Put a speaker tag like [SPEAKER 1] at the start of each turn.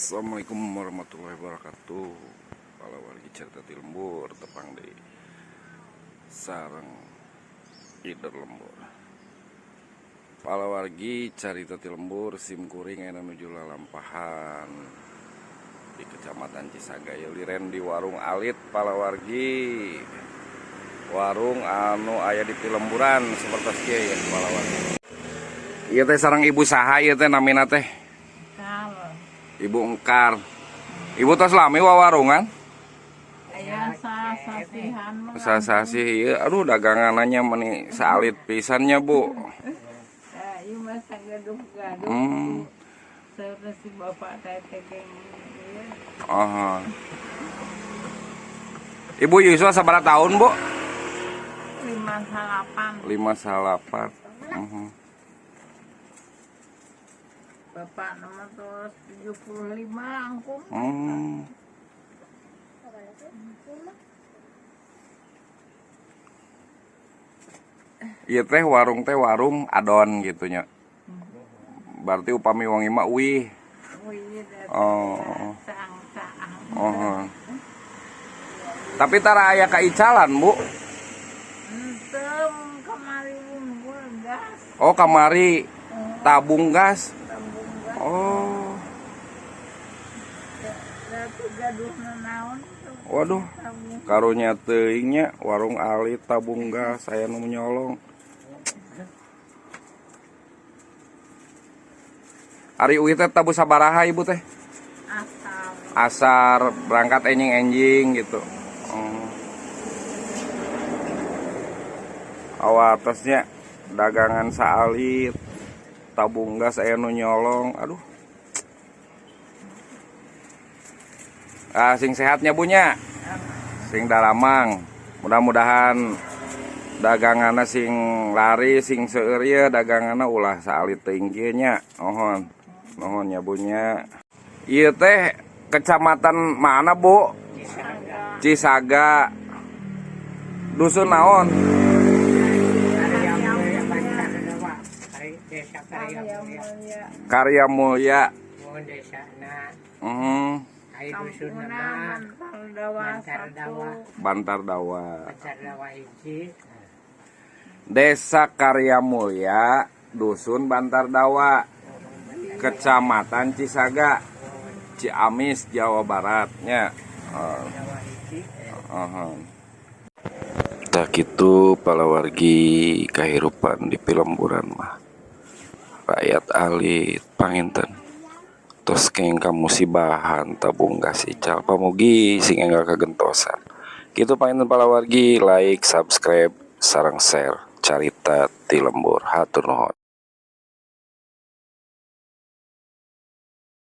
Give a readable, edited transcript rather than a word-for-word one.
[SPEAKER 1] Assalamualaikum warahmatullahi wabarakatuh. Para wargi Carita ti Lembur, tepang di sareng Ider Lembur. Para wargi Carita ti Lembur, sim kuring aya nuju lalampahan di Kecamatan Cisaga ieu, liren di warung alit, para wargi. Warung anu aya di pilemburan seperti kieu ya, para wargi. Ieu teh sareng ibu saha ieu teh namina teh?
[SPEAKER 2] Kal.
[SPEAKER 1] Ibu Engkar. Ibu tos lami wawarungan?
[SPEAKER 2] Aya sasasihan mah.
[SPEAKER 1] Sasasih ieu, aduh, dagangannya meni saalit pisan nya, Bu.
[SPEAKER 2] Ya, ieu mah sagaduh-gaduh. Saur si bapak teh teh geng ieu.
[SPEAKER 1] Oh. Ibu yuswa sabaraha tahun, Bu?
[SPEAKER 2] 58.
[SPEAKER 1] 58.
[SPEAKER 2] Bapak nomor terus 75 langkung.
[SPEAKER 1] Ieu teh warung adon gitu nya. Berarti upami wengi mah uih.
[SPEAKER 2] Wih,
[SPEAKER 1] Oh.
[SPEAKER 2] Saang-saang.
[SPEAKER 1] Oh. Tapi tara aya kaicalan, Bu?
[SPEAKER 2] Henteu, kamari wungkul gas.
[SPEAKER 1] Oh, kamari tabung gas.
[SPEAKER 2] Tabung gas.
[SPEAKER 1] Oh.
[SPEAKER 2] Da teu gaduh naon tuh.
[SPEAKER 1] Waduh.
[SPEAKER 2] Tabung.
[SPEAKER 1] Karunya teuing nya, warung alit tabung gas aya nu nyolong. Ari uih teh tabuh sabaraha ibu teh?
[SPEAKER 2] Asal.
[SPEAKER 1] Asar berangkat enjing-enjing gitu. Oh. Awatasnya dagangan saalit tabung gas aya nu nyolong. Aduh. Ah, sing sehatnya bunya. Sing daramang. Mudah-mudahan daganganna sing lari, sing seueur ieu daganganna, ulah saalit teuing kieu nya. Mohon. Mohon ya bunya. Ieu teh kecamatan mana, Bu? Cisaga. Dusun naon?
[SPEAKER 2] Karya Mulia.
[SPEAKER 1] Karya Mulya.
[SPEAKER 2] Kampungna Bantar Dawa 1.
[SPEAKER 1] Bantar Dawa. Desa Karya Mulya, Dusun Bantar Dawa, Kecamatan Cisaga, Ciamis, Jawa Baratnya. Oh. Tah kitu palawargi kahirupan di pilemburan mah. Rakyat alit panginten. Tos kenging kamusibahan tabung gas ical, pamugi sing enggal kagentosan. Kitu panginten palawargi, like, subscribe, sareng share Carita ti Lembur. Hatur nuhun.